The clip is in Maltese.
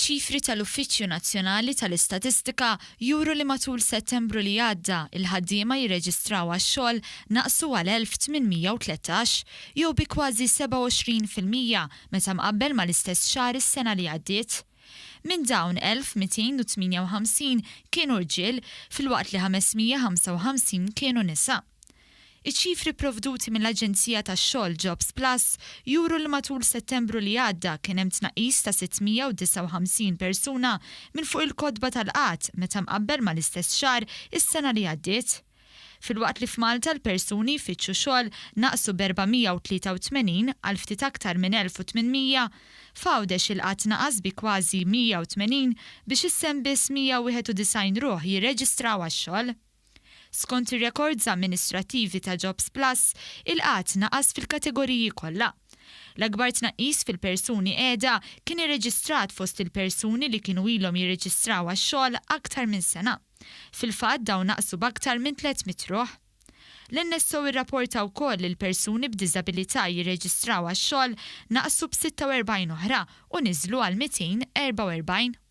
Iċ-ċifri tal-Uffiċċju Nazzjonali tal-Istatistika juru li matul Settembru li għadda, il-ħaddiema jirreġistraw għax-xogħol naqsu għal 1,813, jew bi kważi 27% meta mqabbel mal-istess xahar is-sena li għaddiet. Minn dawn 1,258 kienu rġiel filwaqt li 555 kienu nisa. Iċ-ċifri pprovduti mill-aġenzija tax-xogħol Jobs Plus juru li matul Settembru li għadda kien hemm tnaqqis ta' 659 persuna minn fuq il-kotba tal-qgħad meta mqabbel mal-istess xahar is-sena li għaddiet. Filwaqt li f'Malta l-persuni jfittxu xogħol naqsu b'483 għal ftit aktar minn 1,800, f'Għawdex il-qgħad naqas bi kważi 180 biex issa hemm biss 191 ruħ jirreġistraw għax-xogħol. Skont ir-rekords amministrattivi ta' Jobs Plus, il-qgħad naqas fil-kategoriji kollha. L-akbar tnaqqis fil-persuni qiegħda kien irreġistrat fost il-persuni li kienu ilhom jirreġistraw għax-xogħol aktar minn sena. Fil-fatt dawn naqsu b'aktar minn 300 ruħ. L-NSO irrapporta wkoll li l-persuni b'diżabilità jirreġistraw għax-xogħol naqsu b'46 oħra u niżlu għal 244.